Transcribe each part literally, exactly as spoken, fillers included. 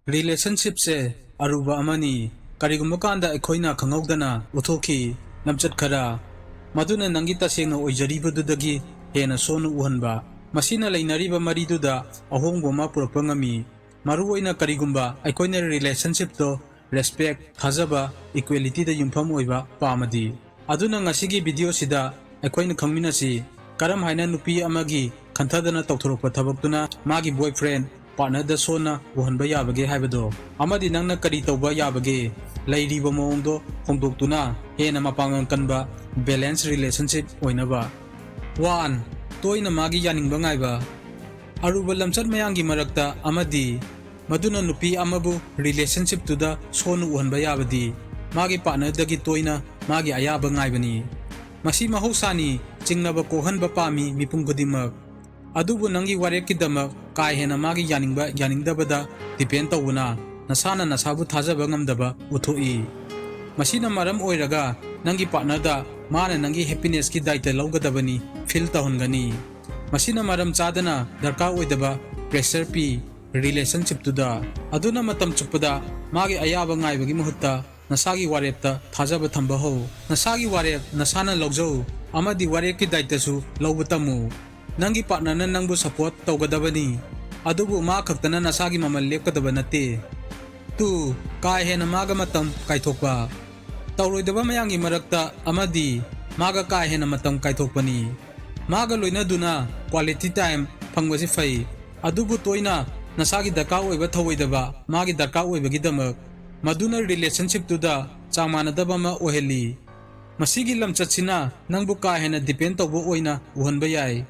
Relationshipꯁꯦ ꯑꯔꯨꯕ ꯑꯃꯅꯤ꯫ ꯀꯔꯤꯒꯨꯝꯕ ꯀꯥꯟꯗ ꯑꯩꯈꯣꯏꯅ ꯈꯪꯍꯧꯗꯅ ꯎꯠꯊꯣꯛꯈꯤ ꯂꯝꯆꯠ ꯈꯔ, ꯃꯗꯨꯅ ꯅꯪꯒꯤ ꯇꯁꯦꯡꯅ ꯑꯣꯏꯖꯔꯤꯕꯗꯨꯗꯒꯤ ꯍꯦꯟꯅ ꯁꯣꯟꯅ ꯎꯍꯟꯕ꯫ ꯃꯁꯤꯅ ꯂꯩꯅꯔꯤꯕ ꯃꯔꯤꯗꯨꯗ ꯑꯍꯣꯡꯕ ꯑꯃ ꯄꯨꯔꯛꯄ ꯉꯝꯃꯤ꯫ ꯃꯔꯨꯑꯣꯏꯅ ꯀꯔꯤꯒꯨꯝꯕ ꯑꯩꯈꯣꯏꯅ relationshipꯇꯣ respect, ꯊꯥꯖꯕ, equalityꯗ ꯌꯨꯝꯐꯝ ꯑꯣꯏꯕ ꯄꯥꯝꯃꯗꯤ꯫ ꯑꯗꯨꯅ ꯉꯁꯤꯒꯤ videoꯁꯤꯗ ꯑꯩꯈꯣꯏꯅ ꯈꯪꯃꯤꯟꯅꯁꯤ, ꯀꯔꯝ ꯍꯥꯏꯅ ꯅꯨꯄꯤ ꯑꯃꯒꯤ ꯈꯟꯊꯗꯅ ꯇꯧꯊꯣꯔꯛꯄ ꯊꯕꯛꯇꯨꯅ ꯃꯥꯒꯤ boyfriend, partnerꯗ ꯁꯣꯟꯅ ꯎꯍꯟꯕ ꯌꯥꯕꯒꯦ ꯍꯥꯏꯕꯗꯣ, ꯑꯃꯗꯤ ꯅꯪꯅ ꯀꯔꯤ ꯇꯧꯕ ꯌꯥꯕꯒꯦ ꯂꯩꯔꯤꯕ ꯃꯑꯣꯡꯗꯣ ꯍꯣꯡꯗꯣꯛꯇꯨꯅ ꯍꯦꯟꯅ ꯃꯄꯥꯡꯒꯜ ꯀꯟꯕ balance relationship ꯑꯣꯏꯅꯕ꯫ One, ꯇꯣꯏꯅ ꯃꯥꯒꯤ ꯌꯥꯅꯤꯡꯕ ꯉꯥꯏꯕ꯫ ꯑꯔꯨꯕ ꯂꯝꯆꯠ ꯃꯌꯥꯝꯒꯤ ꯃꯔꯛꯇ ꯑꯃꯗꯤ ꯃꯗꯨꯅ ꯅꯨꯄꯤ ꯑꯃꯕꯨ relationshipꯇꯨꯗ ꯁꯣꯟꯅ ꯎꯍꯟꯕ ꯌꯥꯕꯗꯤ ꯃꯥꯒꯤ partnerꯗꯒꯤ ꯇꯣꯏꯅ ꯃꯥꯒꯤ ꯑꯌꯥꯕ ꯉꯥꯏꯕꯅꯤ꯫ ꯃꯁꯤ ꯃꯍꯧꯁꯥꯅꯤ, ꯆꯤꯡꯅꯕ ꯀꯣꯛꯍꯟꯕ ꯄꯥꯝꯃꯤ ꯃꯤꯄꯨꯝ ꯈꯨꯗꯤꯡꯃꯛ꯫ ꯑꯗꯨꯕꯨ ꯅꯪꯒꯤ ꯋꯥꯔꯦꯞꯀꯤꯗꯃꯛ ꯀꯥ ꯍꯦꯟꯅ ꯃꯥꯒꯤ ꯌꯥꯅꯤꯡꯕ ꯌꯥꯅꯤꯡꯗꯕꯗ depend ꯇꯧꯕꯅ ꯅꯁꯥꯅ ꯅꯁꯥꯕꯨ ꯊꯥꯖꯕ ꯉꯝꯗꯕ ꯎꯠꯊꯣꯛꯏ꯫ ꯃꯁꯤꯅ ꯃꯔꯝ ꯑꯣꯏꯔꯒ ꯅꯪꯒꯤ partnerꯗ ꯃꯥꯅ ꯅꯪꯒꯤ happinessꯀꯤ ꯗꯥꯏꯇ ꯂꯧꯒꯗꯕꯅꯤ feel ꯇꯧꯍꯟꯒꯅꯤ꯫ ꯃꯁꯤꯅ ꯃꯔꯝ ꯆꯥꯗꯅ ꯗꯔꯀꯥꯔ ꯑꯣꯏꯗꯕ pressure ꯄꯤ relationshipꯇꯨꯗ꯫ ꯑꯗꯨꯅ ꯃꯇꯝ ꯆꯨꯞꯄꯗ ꯃꯥꯒꯤ ꯑꯌꯥꯕ ꯉꯥꯏꯕꯒꯤ ꯃꯍꯨꯠꯇ ꯅꯁꯥꯒꯤ ꯋꯥꯔꯦꯞꯇ ꯊꯥꯖꯕ ꯊꯝꯕ ꯍꯧ꯫ ꯅꯁꯥꯒꯤ ꯋꯥꯔꯦꯞ ꯅꯁꯥꯅ ꯂꯧꯖꯧ ꯑꯃꯗꯤ ꯋꯥꯔꯦꯞꯀꯤ ꯗꯥꯏꯇꯁꯨ ꯂꯧꯕ ꯇꯝꯃꯨ꯫ ꯅꯪꯒꯤ partnerꯅ ꯅꯪꯕꯨ support ꯇꯧꯒꯗꯕꯅꯤ, ꯑꯗꯨꯕꯨ ꯃꯥ ꯈꯛꯇꯅ ꯅꯁꯥꯒꯤ ꯃꯃꯜ ꯂꯦꯞꯀꯗꯕ ꯅꯠꯇꯦ꯫ Two, ꯀꯥ ꯍꯦꯟꯅ ꯃꯥꯒ ꯃꯇꯝ ꯀꯥꯏꯊꯣꯛꯄ꯫ ꯇꯧꯔꯣꯏꯗꯕ ꯃꯌꯥꯝꯒꯤ ꯃꯔꯛꯇ ꯑꯃꯗꯤ ꯃꯥꯒ ꯀꯥ ꯍꯦꯟꯅ ꯃꯇꯝ ꯀꯥꯏꯊꯣꯛꯄꯅꯤ꯫ ꯃꯥꯒ ꯂꯣꯏꯅꯗꯨꯅ quality time ꯐꯪꯕꯁꯤ ꯐꯩ, ꯑꯗꯨꯕꯨ ꯇꯣꯏꯅ ꯅꯁꯥꯒꯤ ꯗꯔꯀꯥꯔ ꯑꯣꯏꯕ ꯊꯧꯑꯣꯏꯗꯕ ꯃꯥꯒꯤ ꯗꯔꯀꯥꯔ ꯑꯣꯏꯕꯒꯤꯗꯃꯛ, ꯃꯗꯨꯅ relationshipꯇꯨꯗ ꯆꯥꯡ ꯃꯥꯟꯅꯗꯕ ꯑꯃ ꯑꯣꯏꯍꯜꯂꯤ꯫ ꯃꯁꯤꯒꯤ ꯂꯝꯆꯠꯁꯤꯅ ꯅꯪꯕꯨ ꯀꯥ ꯍꯦꯟꯅ depend ꯇꯧꯕ ꯑꯣꯏꯅ ꯎꯍꯟꯕ ꯌꯥꯏ꯫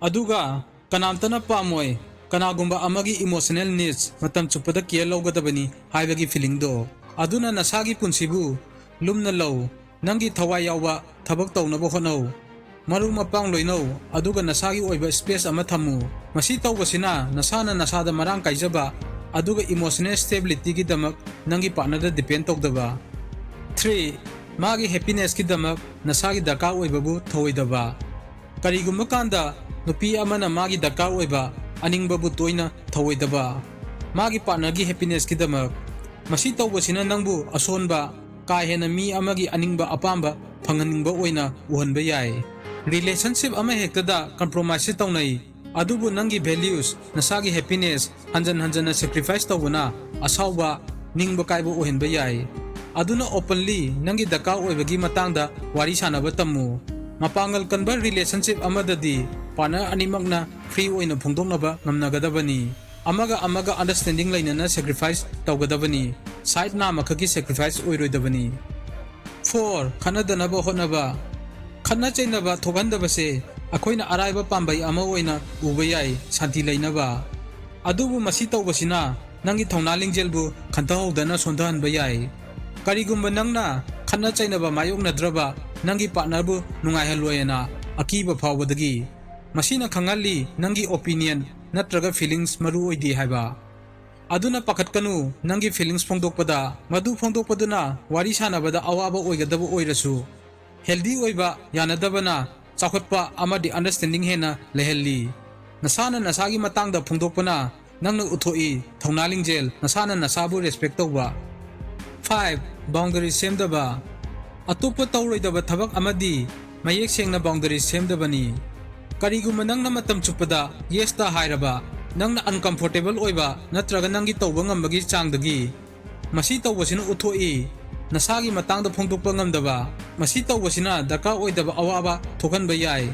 ꯑꯗꯨꯒ ꯀꯅꯥꯝꯇꯅ ꯄꯥꯝꯃꯣꯏ ꯀꯅꯥꯒꯨꯝꯕ ꯑꯃꯒꯤ emotional needs ꯃꯇꯝ ꯆꯨꯞꯄꯗ care ꯂꯧꯒꯗꯕꯅꯤ ꯍꯥꯏꯕꯒꯤ feelingꯗꯣ꯫ ꯑꯗꯨꯅ ꯅꯁꯥꯒꯤ ꯄꯨꯟꯁꯤꯕꯨ ꯂꯨꯝꯅ ꯂꯧ, ꯅꯪꯒꯤ ꯊꯋꯥꯏ ꯌꯥꯎꯕ ꯊꯕꯛ ꯇꯧꯅꯕ ꯍꯣꯠꯅꯧ, ꯃꯔꯨꯞ ꯃꯄꯥꯡ ꯂꯣꯏꯅꯧ, ꯑꯗꯨꯒ ꯅꯁꯥꯒꯤ ꯑꯣꯏꯕ space ꯑꯃ ꯊꯝꯃꯨ꯫ ꯃꯁꯤ ꯇꯧꯕꯁꯤꯅ ꯅꯁꯥꯅ ꯅꯁꯥꯗ ꯃꯔꯥꯡ ꯀꯥꯏꯖꯕ ꯑꯗꯨꯒ emotional stabilityꯒꯤꯗꯃꯛ ꯅꯪꯒꯤ partnerꯗ depend ꯇꯧꯗꯕ꯫ Three, ꯃꯥꯒꯤ happinessꯀꯤꯗꯃꯛ ꯅꯁꯥꯒꯤ ꯗꯔꯀꯥꯔ ꯑꯣꯏꯕꯕꯨ ꯊꯧꯑꯣꯏꯗꯕ꯫ ꯀꯔꯤꯒꯨꯝꯕ ꯀꯥꯟꯗ ꯅꯨꯄꯤ ꯑꯃꯅ ꯃꯥꯒꯤ ꯗꯔꯀꯥꯔ ꯑꯣꯏꯕ ꯑꯅꯤꯡꯕꯕꯨ ꯇꯣꯏꯅ ꯊꯧꯑꯣꯏꯗꯕ꯫ ꯃꯥꯒꯤ ꯄꯥꯔꯠꯅꯔꯒꯤ ꯍꯦꯄꯤꯅꯦꯁꯀꯤꯗꯃꯛ꯫ ꯃꯁꯤ ꯇꯧꯕꯁꯤꯅ ꯅꯪꯕꯨ ꯑꯁꯣꯟꯕ, ꯀꯥ ꯍꯦꯟꯅ ꯃꯤ ꯑꯃꯒꯤ ꯑꯅꯤꯡꯕ ꯑꯄꯥꯝꯕ ꯐꯪꯍꯟꯅꯤꯡꯕ ꯑꯣꯏꯅ ꯎꯍꯟꯕ ꯌꯥꯏ꯫ ꯔꯤꯂꯦꯁꯟꯁꯤꯞ ꯑꯃꯍꯦꯛꯇꯗ ꯀꯝꯄ꯭ꯔꯣꯃꯥꯏꯁꯁꯦ ꯇꯧꯅꯩ, ꯑꯗꯨꯕꯨ ꯅꯪꯒꯤ ꯚꯦꯂ꯭ꯌꯨꯁ, ꯅꯁꯥꯒꯤ ꯍꯦꯄꯤꯅꯦꯁ ꯍꯟꯖꯟ ꯍꯟꯖꯟꯅ ꯁꯦꯀ꯭ꯔꯤꯐꯥꯏꯁ ꯇꯧꯕꯅ ꯑꯁꯥꯎꯕ, ꯅꯤꯡꯕ ꯀꯥꯏꯕ ꯑꯣꯏꯍꯟꯕ ꯌꯥꯏ꯫ ꯑꯗꯨꯅ ꯑꯣꯄꯟꯂꯤ ꯅꯪꯒꯤ ꯗꯔꯀꯥꯔ ꯑꯣꯏꯕꯒꯤ ꯃꯇꯥꯡꯗ ꯋꯥꯔꯤ ꯁꯥꯅꯕ ꯇꯝꯃꯨ꯫ ꯃꯄꯥꯡꯒꯜ ꯀꯟꯕ ꯔꯤꯂꯦꯁꯟꯁꯤꯞ ꯑꯃꯗꯗꯤ ꯄꯥꯔꯠꯅꯔ ꯑꯅꯤꯃꯛꯅ ꯐ꯭ꯔꯤ ꯑꯣꯏꯅ ꯐꯣꯡꯗꯣꯛꯅꯕ ꯉꯝꯅꯒꯗꯕꯅꯤ꯫ ꯑꯃꯒ ꯑꯃꯒ ꯑꯟꯗꯔꯁ꯭ꯇꯦꯟꯗꯤꯡ ꯂꯩꯅꯅ ꯁꯦꯀ꯭ꯔꯤꯐꯥꯏꯁ ꯇꯧꯒꯗꯕꯅꯤ꯫ ꯁꯥꯏꯠ ꯅꯥꯝꯃꯈꯛꯀꯤ ꯁꯦꯀ꯭ꯔꯤꯐꯥꯏꯁ ꯑꯣꯏꯔꯣꯏꯗꯕꯅꯤ꯫ ꯐꯣꯔ, ꯈꯠꯅꯗꯅꯕ ꯍꯣꯠꯅꯕ꯫ ꯈꯠꯅ ꯆꯩꯅꯕ ꯊꯣꯛꯍꯟꯗꯕꯁꯦ ꯑꯩꯈꯣꯏꯅ ꯑꯔꯥꯏꯕ ꯄꯥꯝꯕꯩ ꯑꯃ ꯑꯣꯏꯅ ꯎꯕ ꯌꯥꯏ, ꯁꯥꯟꯇꯤ ꯂꯩꯅꯕ꯫ ꯑꯗꯨꯕꯨ ꯃꯁꯤ ꯇꯧꯕꯁꯤꯅ ꯅꯪꯒꯤ ꯊꯧꯅꯥ ꯂꯤꯡꯖꯦꯜꯕꯨ ꯈꯟꯊꯍꯧꯗꯅ ꯁꯣꯟꯊꯍꯟꯕ ꯌꯥꯏ꯫ ꯀꯔꯤꯒꯨꯝꯕ ꯅꯪꯅ ꯈꯠꯅ ꯆꯩꯅꯕ ꯃꯥꯌꯣꯛꯅꯗ꯭ꯔꯕ ꯅꯪꯒꯤ ꯄꯥꯔꯠꯅꯔꯕꯨ ꯅꯨꯡꯉꯥꯏꯍꯜꯂꯣꯏꯅ ꯑꯀꯤꯕ ꯐꯥꯎꯕꯗꯒꯤ, ꯃꯁꯤꯅ ꯈꯪꯍꯜꯂꯤ ꯅꯪꯒꯤ ꯑꯣꯄꯤꯅꯤꯌꯟ ꯅꯠꯇ꯭ꯔꯒ ꯐꯤꯂꯤꯡꯁ ꯃꯔꯨ ꯑꯣꯏꯗꯦ ꯍꯥꯏꯕ꯫ ꯑꯗꯨꯅ ꯄꯥꯈꯠꯀꯅꯨ, ꯅꯪꯒꯤ ꯐꯤꯂꯤꯡꯁ ꯐꯣꯡꯗꯣꯛꯄꯗ, ꯃꯗꯨ ꯐꯣꯡꯗꯣꯛꯄꯗꯨꯅ ꯋꯥꯔꯤ ꯁꯥꯅꯕꯗ ꯑꯋꯥꯕ ꯑꯣꯏꯒꯗꯕ ꯑꯣꯏꯔꯁꯨ, ꯍꯦꯜꯗꯤ ꯑꯣꯏꯕ ꯌꯥꯅꯗꯕꯅ ꯆꯥꯎꯈꯠꯄ ꯑꯃꯗꯤ ꯑꯟꯗꯔꯁ꯭ꯇꯦꯟꯗꯤꯡ ꯍꯦꯟꯅ ꯂꯩꯍꯜꯂꯤ꯫ ꯅꯁꯥꯅ ꯅꯁꯥꯒꯤ ꯃꯇꯥꯡꯗ ꯐꯣꯡꯗꯣꯛꯄꯅ ꯅꯪꯅ ꯎꯠꯊꯣꯛꯏ ꯊꯧꯅꯥ ꯂꯤꯡꯖꯦꯜ, ꯅꯁꯥꯅ ꯅꯁꯥꯕꯨ ꯔꯦꯁꯄꯦꯛ ꯇꯧꯕ꯫ ꯐꯥꯏꯚ, ꯕꯥꯎꯟꯗꯔꯤ ꯁꯦꯝꯗꯕ꯫ ꯑꯇꯣꯞꯄ ꯇꯧꯔꯣꯏꯗꯕ ꯊꯕꯛ ꯑꯃꯗꯤ ꯃꯌꯦꯛ ꯁꯦꯡꯅ ꯕꯥꯎꯟꯗꯔꯤ ꯁꯦꯝꯗꯕꯅꯤ꯫ ꯀꯔꯤꯒꯨꯝꯕ ꯅꯪꯅ ꯃꯇꯝ ꯆꯨꯞꯄꯗ ꯌꯦꯁꯇ ꯍꯥꯏꯔꯕ, ꯅꯪꯅ ꯑꯟꯀꯝꯐꯣꯔꯇꯦꯕꯜ ꯑꯣꯏꯕ ꯅꯠꯇ꯭ꯔꯒ ꯅꯪꯒꯤ ꯇꯧꯕ ꯉꯝꯕꯒꯤ ꯆꯥꯡꯗꯒꯤ, ꯃꯁꯤ ꯇꯧꯕꯁꯤꯅ ꯎꯠꯊꯣꯛꯏ ꯅꯁꯥꯒꯤ ꯃꯇꯥꯡꯗ ꯐꯣꯡꯗꯣꯛꯄ ꯉꯝꯗꯕ꯫ ꯃꯁꯤ ꯇꯧꯕꯁꯤꯅ ꯗꯔꯀꯥꯔ ꯑꯣꯏꯗꯕ ꯑꯋꯥꯕ ꯊꯣꯛꯍꯟꯕ ꯌꯥꯏ,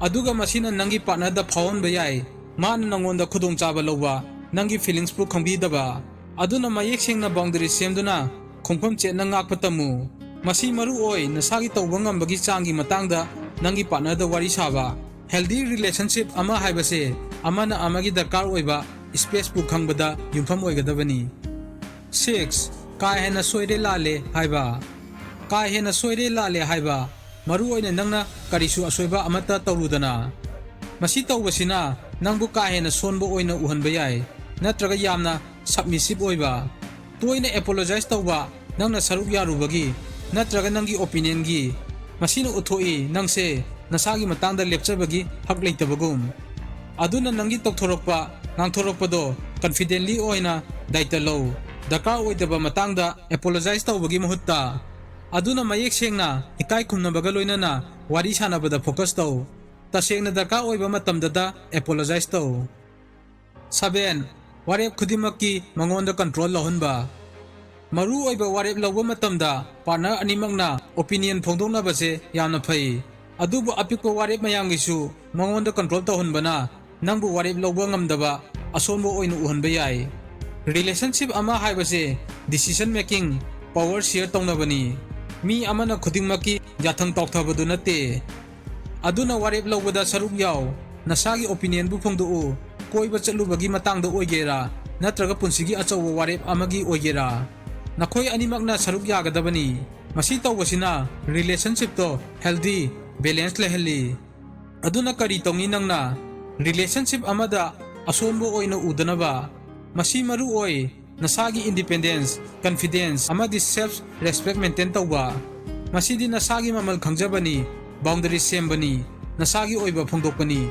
ꯑꯗꯨꯒ ꯃꯁꯤꯅ ꯅꯪꯒꯤ ꯄꯥꯔꯠꯅꯔꯗ ꯐꯥꯎꯍꯟꯕ ꯌꯥꯏ ꯃꯥꯅ ꯅꯪꯉꯣꯟꯗ ꯈꯨꯗꯣꯡꯆꯥꯕ ꯂꯧꯕ, ꯅꯪꯒꯤ ꯐꯤꯂꯤꯡꯁꯄꯨ ꯈꯪꯕꯤꯗꯕ꯫ ꯑꯗꯨꯅ ꯃꯌꯦꯛ ꯁꯦꯡꯅ ꯕꯥꯎꯟꯗꯔꯤ ꯁꯦꯝꯗꯨꯅ ꯈꯣꯡꯐꯝ ꯆꯦꯠꯅ ꯉꯥꯛꯄ ꯇꯝꯃꯨ꯫ ꯃꯁꯤ ꯃꯔꯨ ꯑꯣꯏ ꯅꯁꯥꯒꯤ ꯇꯧꯕ ꯉꯝꯕꯒꯤ ꯆꯥꯡꯒꯤ ꯃꯇꯥꯡꯗ ꯅꯪꯒꯤ ꯄꯥꯔꯠꯅꯔꯗ ꯋꯥꯔꯤ ꯁꯥꯕ꯫ ꯍꯦꯜꯗꯤ ꯔꯤꯂꯦꯁꯟꯁꯤꯞ ꯑꯃ ꯍꯥꯏꯕꯁꯦ ꯑꯃꯅ ꯑꯃꯒꯤ ꯗꯔꯀꯥꯔ ꯑꯣꯏꯕ ꯁ꯭ꯄꯦꯁꯄꯨ ꯈꯪꯕꯗ ꯌꯨꯝꯐꯝ ꯑꯣꯏꯒꯗꯕꯅꯤ꯫ ꯁꯤꯛꯁ, ꯀꯥ ꯍꯦꯟꯅ ꯁꯣꯏꯔꯦ ꯂꯥꯜꯂꯦ ꯍꯥꯏꯕ꯫ ꯀꯥ ꯍꯦꯟꯅ ꯁꯣꯏꯔꯦ ꯂꯥꯜꯂꯦ ꯍꯥꯏꯕ, ꯃꯔꯨ ꯑꯣꯏꯅ ꯅꯪꯅ ꯀꯔꯤꯁꯨ ꯑꯁꯣꯏꯕ ꯑꯃꯠꯇ ꯇꯧꯔꯨꯗꯅ꯫ ꯃꯁꯤ ꯇꯧꯕꯁꯤꯅ ꯅꯪꯕꯨ ꯀꯥ ꯍꯦꯟꯅ ꯁꯣꯟꯕ ꯑꯣꯏꯅ ꯎꯍꯟꯕ ꯌꯥꯏ, ꯅꯠꯇ꯭ꯔꯒ ꯌꯥꯝꯅ ꯁꯕꯃꯤꯁꯤꯞ ꯑꯣꯏꯕ꯫ ꯇꯣꯏꯅ ꯑꯦꯄꯣꯂꯣꯖꯥꯏꯖ ꯇꯧꯕ, ꯅꯪꯅ ꯁꯔꯨꯛ ꯌꯥꯔꯨꯕꯒꯤ ꯅꯠꯇ꯭ꯔꯒ ꯅꯪꯒꯤ ꯑꯣꯄꯤꯅꯤꯌꯟꯒꯤ꯫ ꯃꯁꯤꯅ ꯎꯠꯊꯣꯛꯏ ꯅꯪꯁꯦ ꯅꯁꯥꯒꯤ ꯃꯇꯥꯡꯗ ꯂꯦꯞꯆꯕꯒꯤ ꯍꯛ ꯂꯩꯇꯕꯒꯨꯝ꯫ ꯑꯗꯨꯅ ꯅꯪꯒꯤ ꯇꯧꯊꯣꯔꯛꯄ, ꯉꯥꯡꯊꯣꯔꯛꯄꯗꯣ confidently ꯑꯣꯏꯅ ꯗꯥꯏꯇ ꯂꯧ꯫ ꯗꯔꯀꯥꯔ ꯑꯣꯏꯗꯕ ꯃꯇꯥꯡꯗ apologize ꯇꯧꯕꯒꯤ ꯃꯍꯨꯠꯇ꯫ ꯑꯗꯨꯅ ꯃꯌꯦꯛ ꯁꯦꯡꯅ ꯏꯀꯥꯏ ꯈꯨꯝꯅꯕꯒ ꯂꯣꯏꯅꯅ ꯋꯥꯔꯤ ꯁꯥꯟꯅꯕꯗ focus ꯇꯧ꯫ ꯇꯁꯦꯡꯅ ꯗꯔꯀꯥꯔ ꯑꯣꯏꯕ ꯃꯇꯝꯗꯗ apologize ꯇꯧ꯫ Seven, ꯋꯥꯔꯦꯞ ꯈꯨꯗꯤꯡꯃꯛꯀꯤ ꯃꯉꯣꯟꯗ control ꯂꯧꯍꯟꯕ꯫ ꯃꯔꯨ ꯑꯣꯏꯕ ꯋꯥꯔꯦꯞ ꯂꯧꯕ ꯃꯇꯝꯗ partner ꯑꯅꯤꯃꯛꯅ opinion ꯐꯣꯡꯗꯣꯛꯅꯕꯁꯦ ꯌꯥꯝꯅ ꯐꯩ꯫ ꯑꯗꯨꯕꯨ ꯑꯄꯤꯛꯄ ꯋꯥꯔꯦꯞ ꯃꯌꯥꯝꯒꯤꯁꯨ ꯃꯉꯣꯟꯗ control ꯇꯧꯍꯟꯕꯅ ꯅꯪꯕꯨ ꯋꯥꯔꯦꯞ ꯂꯧꯕ ꯉꯝꯗꯕ ꯑꯁꯣꯟꯕ ꯑꯣꯏꯅ ꯎꯍꯟꯕ ꯌꯥꯏ꯫ Relationship ꯑꯃ ꯍꯥꯏꯕꯁꯦ decision making power share ꯇꯧꯅꯕꯅꯤ꯫ ꯃꯤ ꯑꯃꯅ ꯈꯨꯗꯤꯡꯃꯛꯀꯤ ꯌꯥꯊꯪ ꯇꯥꯎꯊꯕꯗꯨ ꯅꯠꯇꯦ꯫ ꯑꯗꯨꯅ ꯋꯥꯔꯦꯞ ꯂꯧꯕꯗ ꯁꯔꯨꯛ ꯌꯥꯎ꯫ ꯅꯁꯥꯒꯤ opinion ꯕꯨ ꯐꯣꯡꯗꯣꯛꯎ꯫ ꯀꯣꯏꯕ ꯆꯠꯂꯨꯕꯒꯤ ꯃꯇꯥꯡꯗ ꯑꯣꯏꯒꯦꯔꯥ, ꯅꯠꯇ꯭ꯔꯒ ꯄꯨꯟꯁꯤꯒꯤ ꯑꯆꯧꯕ ꯋꯥꯔꯦꯞ ꯑꯃꯒꯤ ꯑꯣꯏꯒꯦꯔꯥ, ꯅꯈꯣꯏ ꯑꯅꯤꯃꯛꯅ ꯁꯔꯨꯛ ꯌꯥꯒꯗꯕꯅꯤ꯫ ꯃꯁꯤ ꯇꯧꯕꯁꯤꯅ relationship ꯇꯣ healthy, balance ꯂꯩꯍꯜꯂꯤ꯫ ꯑꯗꯨꯅ ꯀꯔꯤ ꯇꯧꯅꯤ ꯅꯪꯅ? Relationship ꯑꯃꯗ ꯑꯁꯣꯟꯕ ꯑꯣꯏꯅ ꯎꯗꯅꯕ꯫ ꯃꯁꯤ ꯃꯔꯨ ꯑꯣꯏ꯫ ꯅꯁꯥꯒꯤ independence, confidence, ꯑꯃꯗꯤ self respect maintain ꯇꯧꯕ꯫ ꯃꯁꯤꯗꯤ ꯅꯁꯥꯒꯤ ꯃꯃꯜ ꯈꯪꯖꯕꯅꯤ, boundary ꯁꯦꯝꯕꯅꯤ, ꯅꯁꯥꯒꯤ ꯑꯣꯏꯕ ꯐꯣꯡꯗꯣꯛꯄꯅꯤ꯫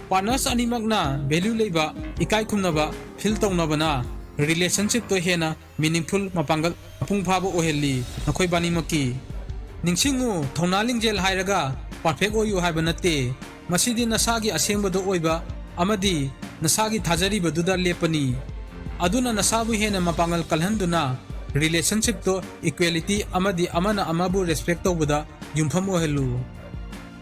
Partners ꯑꯅꯤꯃꯛꯅ value ꯂꯩꯕ, ꯏꯀꯥꯏ ꯈꯨꯝꯅꯕ feel ꯇꯧꯅꯕꯅ relationship ꯇꯣ ꯍꯦꯟꯅ meaningful, ꯃꯄꯥꯡꯒꯜ ꯃꯄꯨꯡ ꯐꯥꯕ ꯑꯣꯏꯍꯜꯂꯤ ꯅꯈꯣꯏ ꯕꯥꯅꯤꯃꯛꯀꯤ꯫ ꯅꯤꯡꯁꯤꯡꯉꯨ, ꯊꯧꯅꯥ ꯂꯤꯡꯖꯦꯜ ꯍꯥꯏꯔꯒ perfect ꯑꯣꯏꯌꯨ ꯍꯥꯏꯕ ꯅꯠꯇꯦ꯫ ꯃꯁꯤꯗꯤ ꯅꯁꯥꯒꯤ ꯑꯁꯦꯡꯕꯗꯨ ꯑꯣꯏꯕ ꯑꯃꯗꯤ ꯅꯁꯥꯒꯤ ꯊꯥꯖꯔꯤꯕꯗꯨꯗ ꯂꯦꯞꯄꯅꯤ꯫ ꯑꯗꯨꯅ ꯅꯁꯥꯕꯨ ꯍꯦꯟꯅ ꯃꯄꯥꯡꯒꯜ ꯀꯜꯍꯟꯗꯨꯅ relationship ꯇꯣ equality ꯑꯃꯗꯤ ꯑꯃꯅ ꯑꯃꯕꯨ respect ꯇꯧꯕꯗ ꯌꯨꯝꯐꯝ ꯑꯣꯏꯍꯜꯂꯨ꯫